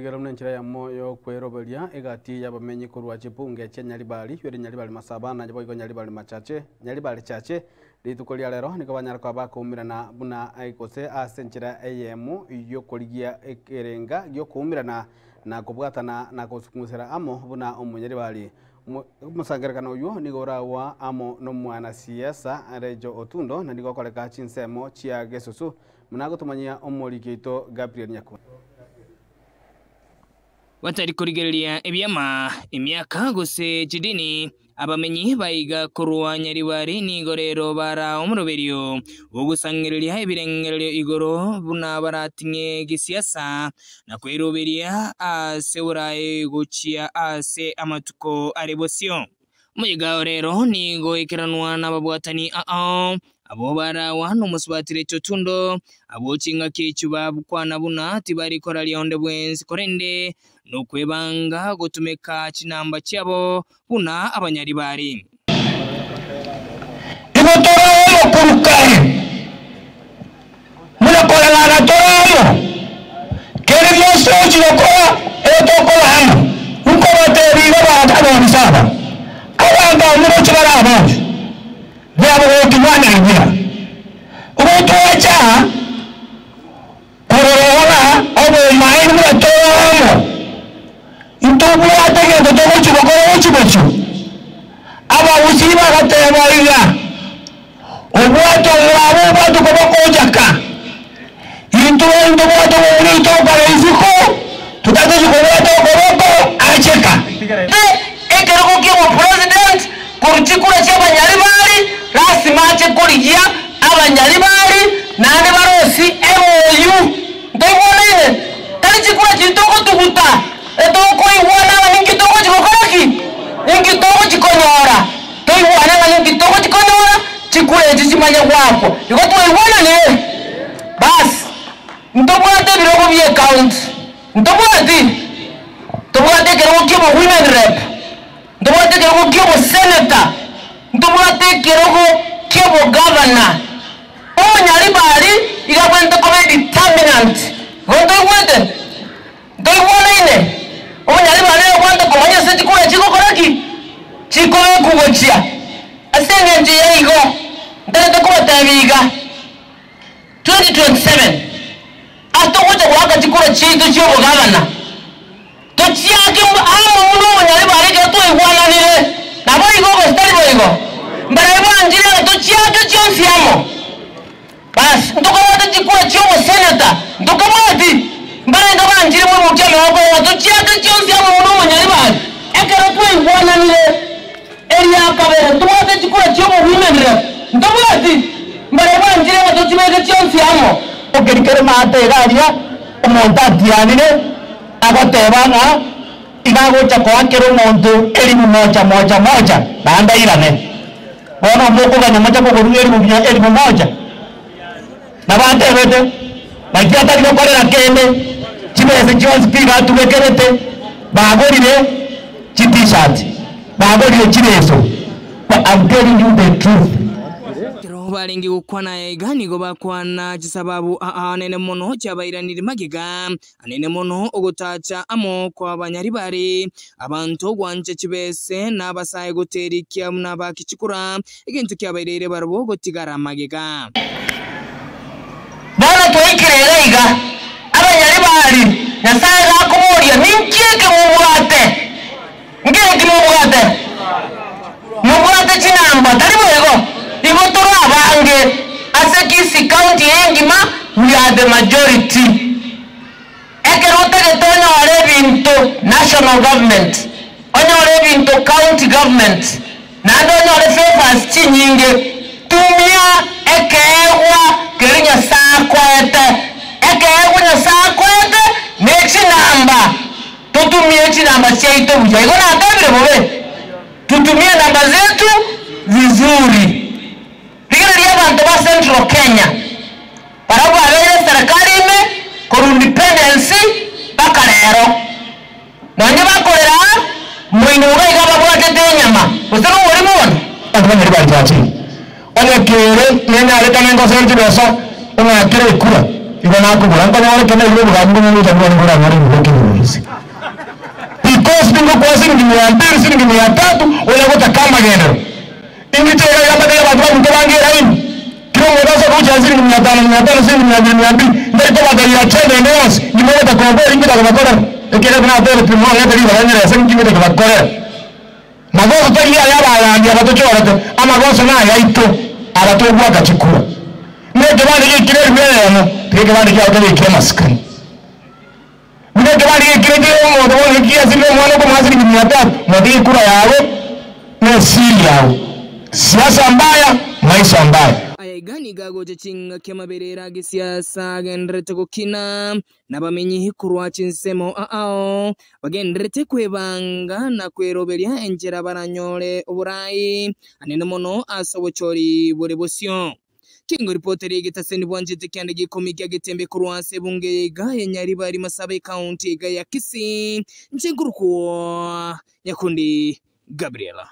Igoro buna enchera eyemo y'okweroberia egati y'abamenyi korwa chibunge chia Nyaribari, ywere Nyaribari Masaba na boigo Nyaribari Machache, Nyaribari Chache, rituko ria rero nigo banyara koba bakoumerana buna gose ase enchera eyemo y'okorigia ekerenga gi'okoumerana na kobwatana na gosung'usera amo buna omonyaribari. Omosangererekano oyio nigo oragwa amo nomwanasiasa Rejo Otundo na nigo okoreka chinsemo chia Gesusu Buna agotomanyia omoriki oito Gabriel Nyakundi. Batari korigereria ebiama, emiaka, gose chidini, abamenyi baiga korwa Nyaribari nigo rero bara omoroberio bw'ogosangereria ebirengererio igoro buna barating'e gesiasa na kweroberia ase oboraai gochia ase amatuko are bosio. Omoyega o rero nigo oikeranwa nababwatani ao, abwo baragwa nomosubati Rachel Otundo, abwo chingaki echio bakwana buna tibari koraria onde bwensi korende nokwebanga gotumeka chinamba chiabo buna abanyaribari. Igo tore omo korwa kare, buna koreng'ana tore omo, kende gionsi togochia gokora ere tokora amo. Nkobateebia iga abanto abobisa aba, abanto abwo moroche bare abange, biabogokia mwanyagebia. Ogotwacha aa korora ng'a obomaene buna tore omo, intobwate egento togochia gokora gochia bosio. Abagusii bagateba iga. Obwate omwabo obwate okoboko ochaka. Intwe ntobwate omomura oito okare isiko, totatochi kobwata okoboko acheka. Ekerogo ki'obopresident korwa chikura chi'abanyaribari lasima ache korigia abanyaribari naende barosie MOU. Ntoigwanaine? Tari chikura chiria togotuguta, etokoigwana ng'a ninki togochi gokora ki? Ninki togochi konyora? Toigwane ng'a ninki togochi konyora chikura echi chimanye goakwa. Igo twaigwananire? Basi, ntobwate ebirogo bie county, ntobwati? Ntobwate ekerogo kia obo women rep, ntobwate ekerogo kia obosenator, ntobwate ekerogo kia obogavana. Omonyaribari iga abwenerete koba edeterminant. Igo ntoigwete? Ntoigwanaine? Omonyaribari nere obwate komanya ase chikura chigokora ki? Chikobekwa gochia. Ase engencho ya igo, ntagete kobatebia iga, 2027 ase togocha goaka chikura chiaito chi'obogavana, tochiake amo buna omonyaribari ekero twaigwananire. Naboigo gose tari boigo? Mbarabwo banchire ng'a tochiake chionsi amo. Bas, ntokabwate chikura chi'oboseneta, ntokabwati? Mbarenge banchire moimokie amaboko ng'a tochiake chionsi amo buna omonyaribari. Ekero twaigwananire eria kabere, ntobwate chikura chi'obo-women rep, ntobwati? Mbarabwo banchire ng'a tochibeke chionsi amo. Ekeri kere maate iga aria, omonto atianire, agoteba ng'a iga agocha koa kera omonto elifu moja moja moja, naende airane. Bono mokoganya moche koborua elifu mia elifu moja? Nabo atebete, Naki atari gokorera kende, chibesa chionsi pi batubekerete, bagorire chi-t-shirt, bagorire chireso, but I'm telling you the truth. Ekero barenge gokwana aya iga nigo bakwana chisababu aanene mono chiabairaniri magega, anene mono ogotacha amo kw'abanyaribari, abanto gwancha chibese, na abasae goterikia buna bakichikura, egento kiabaireire barabwo gotigara magega. Bono twaikire iga iga, abanyaribari, Nyasae gakoboria, Ninki eke mobwate? Nkereki mobwate? Mobwate chinamba, tari boigo? Igo tore abange ase Kisii County engima, we are the majority. Ekero otagete onyore ebinto national government, onyore ebinto county government, naende onyore favours chinyinge, tumia ekeegwa keria Nyasae akoete. Ekeegwa Nyasae akoete ne chinamba. Totumie chinamba chiaito buya. Igo natebire bobe, tutumie namba zetu vizuri. Rigereria abanto ba Central Kenya, barabwo babeire eserekari ime korwa independence mpaka rero. Nonye bakorera aa, moino iga iga babwatete enyama, gose noborimo bono? Abanto banyare banchachire, onye kere nenyarekane ngosere chibesa ong'akere ekura. Igo nakobora, nkonyore ekero nairire obogambi buna ngocha bwane nkoranyore ebibe ekenyoro inse. Because ningokoa siringi mia mbili, siringi mia tatu, onya gotaka amagenderero. Ingiche iga iga mbatebie abanto baminto bange eraini, kera omonto ase ogochia siringi mia tano, mia tano, siringi mia mbili, mia mbili, ntari kobatebi agenda ende yonsi, nimogotaka oboria ngocha kobakorera. Ekiagera buna natebetie mong'ete ribaga nyerese ninki ngocha kobakorera. Magoso tari aya abagambi aba tochorete, amagoso nayaito aba togwaka chikura. Na ekebande giekire eribu eyemo, tiga ekebande kiao kebe amasikani. Buna ekebande giekire kere omonto bono giasirire omwana okomoa siringi mia tatu, motige ekura yago na esiri yago. Siasa mbaya, maisha mbaya. Aya iga nigo agocha ching'aki amaberera agesiasa agenderete gokina nabamenyi korwa chinsemo ao bagenderete kwebanga na kweroberia enchera baranyore oborai anene mono ase obochori bore bosio. Kingo ripoti egetaseni bwanchete kiande gikomi kia getembe korwa ase ebunge iga ya Nyaribari Masabe county iga ya Kisii nche nkorokwa Nyakundi Gabriela.